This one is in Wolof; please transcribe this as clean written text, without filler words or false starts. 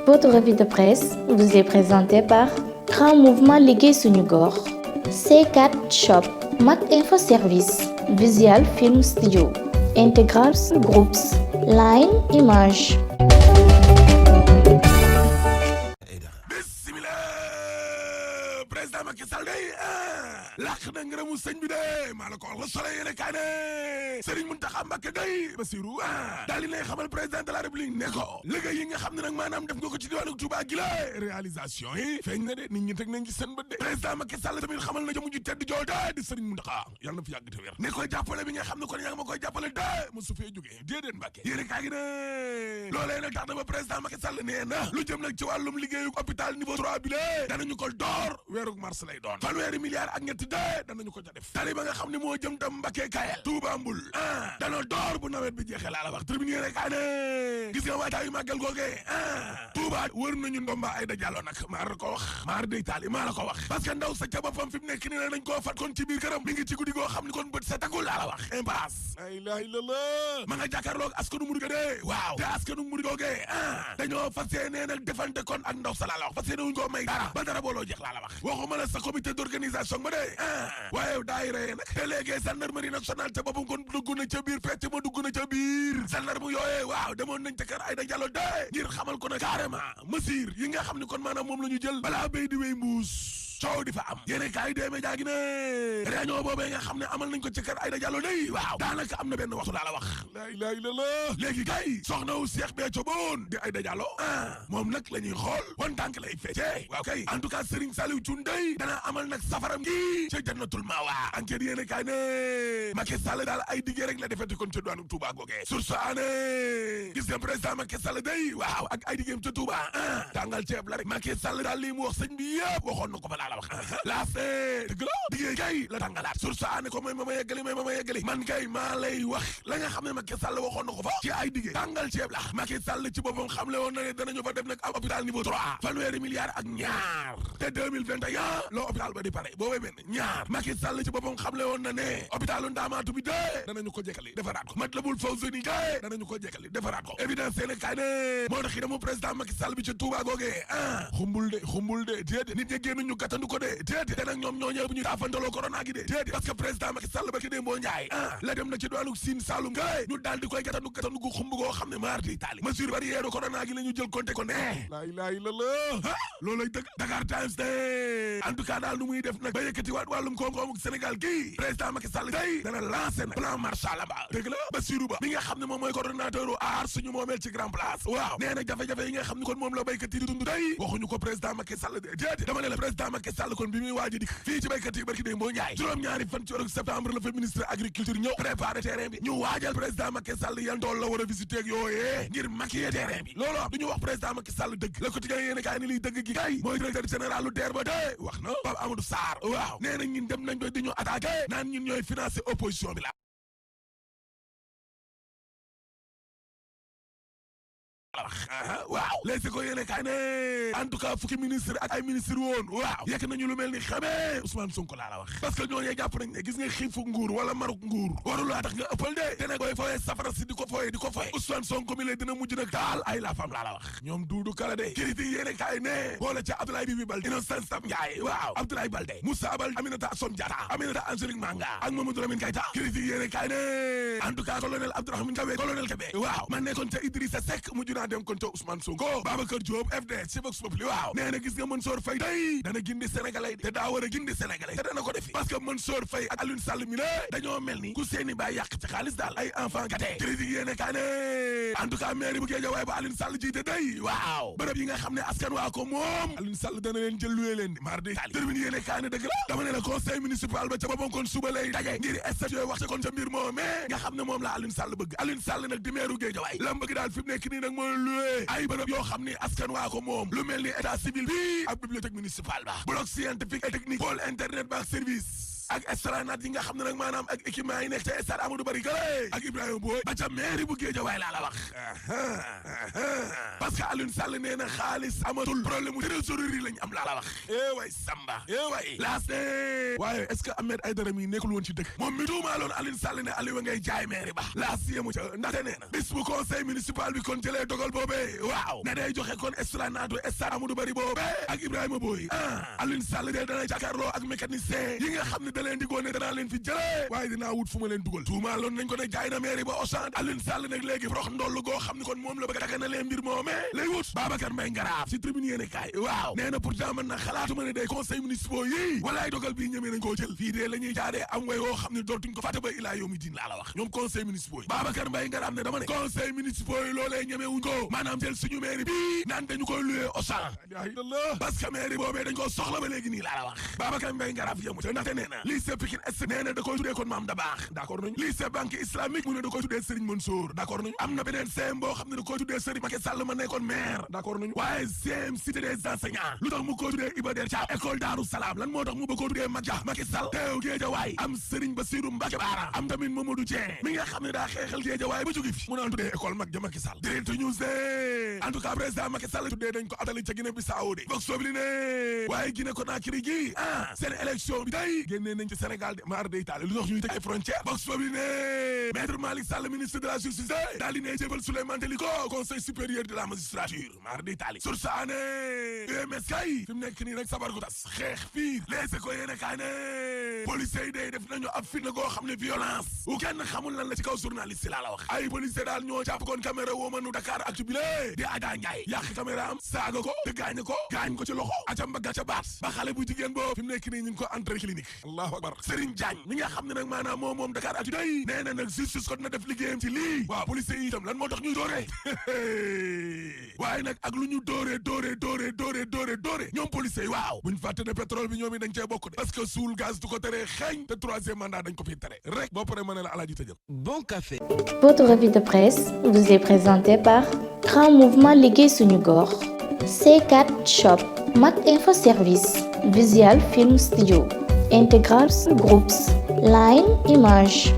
Votre revue de presse vous est présentée par Grand Mouvement Liggéey Suñu Gox, C4 Shop, Mak Info Service, Visual Film Studio, Integral Groups, Line Image. Président Macky Sall day làq na ngërëmu sëñ bi de maa la ko wax la Soleil yéene kaay ne Serigne Mountakha Mbacké day Bassirou daal di lay xamal président de la République ne ko liggéey yi nga xam ne nag maanaam def nga ko ci diwaanu Touba gi la réalisation yi feeñ na de nit ñi teg nañ ci seen bët de président Macky Sall tamit xamal na jëmu ju tedd joote di Serigne Mountakha yàlla na fi yàgg te wér ne koy jàppale bi nga xam ne kon yaa ngi ma koy jàppale de mosu fee jógee déedéet Mbacké yéene kaay gi ne loolee nag tax na ba président Macky Sall nee na lu jëm nag ci wàllum liggéeyu hôpital niveau 3 bi la danañu ko door weeru mars lay doon fanweeri milliards ak ñetti de danañu ko ca def tali ba nga xam ne moo jëm tam Mbacké Kayel Touba Mbul dana door bu nawet bi jeexee laa la wax tribune yéene kaay ne gis nga waajtaayu màggal googee Touba wër nañu ndomba Aïda Diallo nag maa la ko wax maar day taali maa la ko wax parce que ndaw sa ca boppam fi mu nekk ni nañ koo fat kon ci biir këram mi ngi ci guddi goo xam ne kon bët sa tagul laa la wax impasse la ilaha illallah ma nga jàkkaarloog askanu murid de waaw te askanu murid googee dañoo fas yéene nag defante kon ak ndaw sa laa la wax fas yéene wuñ koo may dara ba dara booloo jeex laa la wax waxuma la sa comité d'organisation ma de waaye daayira yi nag te léegi gendarmerie nationale ca boppam kon dugg na ca biir fecc ma dugg na ca biir gendarme yooyee waaw demoon nañ ca kër Aïda Diallo de ngir xamal ko nag carrément mesure yi nga xam ne kon maanaam moom la ñu jël balaa béy di wéy mbuus coow di fa am yéene kaay dee média gi ne réunion boobee nga xam ne amal nañ ko ci kër Aïda Diallo day waaw daanaka am na benn waxtu laa la wax la ilaha illallah léegi kay soxna wu Cheikh Béthio Boon di Aïda Diallo moom nag la ñuy xool wan tànk lay feccee waaw kay en tout cas Serigne Saliou Thioune day dana amal nag safaram gi ca jannatul mawa enquête yéene kaay ne Macky Sall daal ay diggee rek la defete kon ca duwaanu Touba googee source aane gis nga président Macky Sall day waaw ak ay diggeem ca Touba tàngal ceeb la rek Macky Sall daal lii mu wax sëñ bi yëpp waxoon na ko ba la wax laa fee dëgg la diggee kay la tàngalaat source aane ko may ma yeggali man kay maa lay wax la nga xam ne Macky Sall waxoon na ko fa ci ay diggee tàngal ceeb la Macky Sall ci boppam xamle woon na ne danañu fa def nag am hôpital niveau 3 fanweeri milliards ak ñaar te 2021 loo hôpital ba di pare boobee benn ñaar Macky Sall ci boppam xamle woon na ne hôpitalu Ndamatou bi dee danañu ko jekkali defaraat ko Matlaboul Fawzeyni dee danañu ko jekkali defaraat ko évidence seen kaay ne moo tax itam président Macky Sall bi ci Touba googee xumbul de déedéet nit ñi génn ñu gàttandu ko de déedéet te nag ñoom ñoo ñëw bu ñu taafandaloo corona gi de déedéet parce que président Macky Sall ba ki dee moo njaay la dem na ci doonu Sine Saloum ga ñu daal di koy gàttandu gu xumb goo xam ne maar di taali mesure barrière corona gi la ñu jël compté ko ne la ilaha illallah loolay dëgg Dakar Times de en tout cas daal nu muy def nag ba yëkkati waat wàllum koom-koomu Sénégal gi président Macky Sall day dana lancé nag plan Marshall ba dëgg la Bassirou Ba mi nga xam ne moom mooy coordonnateur u aar suñu moomeel ci grand place waaw nee na jafe-jafe yi nga xam ne kon moom la béykat yi di dund day waxuñu ko président Macky Sall de déedéet dama ne la président Macky Sall kon bi muy waaj a dikk fii ci béykat yi barki dee moo njaay juróom-ñaari fan ci weeru septembre la fa ministre agriculture ñëw préparé terrain bi ñu waajal président Macky Sall yan tool la war a visiter ak yooyee ngir maquiller terrain bi loolu du ñu wax président Macky Sall dëgg le quotidien yéene kaay ni liy dëgg gi kay mooy directeur général lu DER ba de wax na Pape Amadou Sarr waaw nee na ñun dem nañ ba di ñu attaqué naan ñun ñooy financer opposition bi la waaw léegi ko yéene kaay ne en tout cas fukki ministre ak ay ministre woon waaw yekk nañu lu mel ni xamee Ousmane Sonko laa la wax parce que ñooñee jàpp nañ ne gis nga xiifu nguur wala maruk nguur warulaa tax nga ëppal de te ne koy fooyee safara si di ko fooyee Ousmane Sonko mi lee dina mujj nag daal ay la fam laa la wax ñoom duudu kala de critique yéene kaay ne boole ca Abdoulaye Bibi Baldé Innocence Ntap Ndiaye waaw Abdoulaye Baldé Moussa Baldé Aminata Assome Diatta Aminata Angélique Manga ak Mamadou Lamine Keïta critique yéene kaay ne en tout cas colonel Abdourahmane Kébé waaw man nekkoon ca Idrissa Seck mujj naa dem kon ca Ousmane Sonko Babacar Diop FDS ci Vox Populi waaw nee na gis nga Mansour Faye day dana gindi sénégalais te daa war a gindi sénégalais te dana ko defi parce que Mansour Faye ak Aliou Sall mi la dañoo mel ni ku seeni baay yàq ci xaalis daal ay enfant gâté critique yéene kaa ne en tout cas maire bu Guédiawaye ba Aliou Sall jiite day waaw bërëb yi nga xam ne askan waa ko moom Aliou Sall dana leen jël luwee leen di mardi tali termine yéene kaa ne dëgg la dama ne la conseil municipal ba ca boppam kon suba lay daje ngir statuer wax ca kon ca mbir moomee nga xam ne moom la Aliou Sall bëgg Aliou Sall nag di maire Guédiawaye la bëgg daal fi mu nekk nii nag mooy luwee ay bërëb yoo xam ni askan waa ko moom lu mel ni état civil bi ak bibliothèque municipale ba bloc scientifique et technique pôle internet ba ak service ak esplanade yi nga xam ne nag maanaam ak équipement yi nekk ca stade Amadou Barry gale ak Ibrahima Boye ba ca mairie bu Guédiawaye laa la wax parce que Alioune Sall nee na xaalis amatul problème mu trésorerie lañ am laa la wax way Samba way laas ne waaye est-ce que Ahmed Aïdara mi nekkul woon ci dëkk moom mi tuumaaloon Alioune Sall ne Aliou ngay jaay mairie ba laas yemu ca ndaxte nee na bis bu conseil municipal bi kon jëlee dogal boobee waaw ne day joxe kon esplanade stade Amadou Barry boobee ak Ibrahima Boye Alioune Sall de dana jàkkaarloo ak mécanicien yi nga xam ne da leen di goone danaa leen fi jëlee waaye dinaa wut fu ma leen dugal tuumaaloon nañ ko ne jaay na mairie ba Auchan Alioune Sall nag léegi rox ndollu goo xam ne kon moom la bëgg a daganalee mbir moomee lay wut Babacar Mbaye Ngaraaf ci tribune yéene kaay waaw nee na pourtant man nag xalaatuma ne day conseil municipal yi walaay dogal bii ñemee nañ koo jël fii dee la ñuy jaaree am way woo xam ne dootuñ ko fàtte ba ilaa yow mi diin laa la wax ñoom conseil municipal yi Babacar Mbaye Ngaraaf ne dama ne conseil municipal yi loolee ñemee wuñ ko maanaam jël suñu mairie bii naan dañu koy loué Auchan parce que mairie boobee dañ ko soxla ba léegi nii laa la wax Babacar Mbaye Ngaraaf yemu ca ndaxte nee na lycée Pikine Est nee na da koy tuddee kon Maam da baax d'accord nañu lycée banque islamique mu ne da koy tuddee Serigne Mansour d'accord nañu am na beneen CEM boo xam ne da koy tuddee Serigne Macky Sall ma nekkoon maire d'accord nañu waaye CEM cité des enseignants lu tax mu koy tuddee Iba Der Thiam école Darou Salam lan moo tax mu ba koy tuddee Macky Sall teew Guédiawaye am Serigne Bassirou Mbacké Bara am tamit Mamadou Dieng mi nga xam ne daa xeexal Guédiawaye ba jóge fi mu naan tuddee école Macky Sall direct news en tout cas président Macky Sall tuddee dañ ko atali ca Guinée Bissau de Vox Populi ne waaye Guinée Conakry gi seen élection bi day génnee nañ ci Sénégal de mar de Italie lu tax ñuy tëj ay frontière Vox Populi ne maître Malick Sall ministre de la justice daal di ne jébal Souleymane Teliko conseil supérieur de la magistrature mar de Italie sur ça ne UMS kay fi mu nekk nii rek sabar gu tas xeex fii leese ko yéene kaay ne policiers yi day def nañu ab fitna goo xam ne violence u kenn xamul lan la ci kaw journaliste laa la wax ay policiers daal ñoo jàpp kon caméra woomanu Dakar Actu bi lée di Adja Ndiaye yàq caméra am saaga ko te gaañ ko ci loxo aca mbagga ca baat ba xale bu jigéen boo fi mu nekk nii ñu ngi ko entrée clinique allahu akbar Serigne Diagne mi nga xam ne nag maanaam moom Dakar Actu day nee na nag justice ko dina def liggéeyam ci lii waaw policiers yi itam lan moo tax ñuy dooree waaye nag ak lu ñu dooree ñoom policiers yi waaw buñ fàtte ne pétrole bi ñoom i dañ cee bokk de parce que suul gaz du ko tere xeeñ te troisième mandat dañ ko fi tere rek boo paree ma ne la alaaji tëjal Bon café. Votre revue de presse vous est présentée par Grand Mouvement Liggéey Suñu Gox, C4 Shop, Mac Info Service, Visual Film Studio, Integral Groups, Line Image.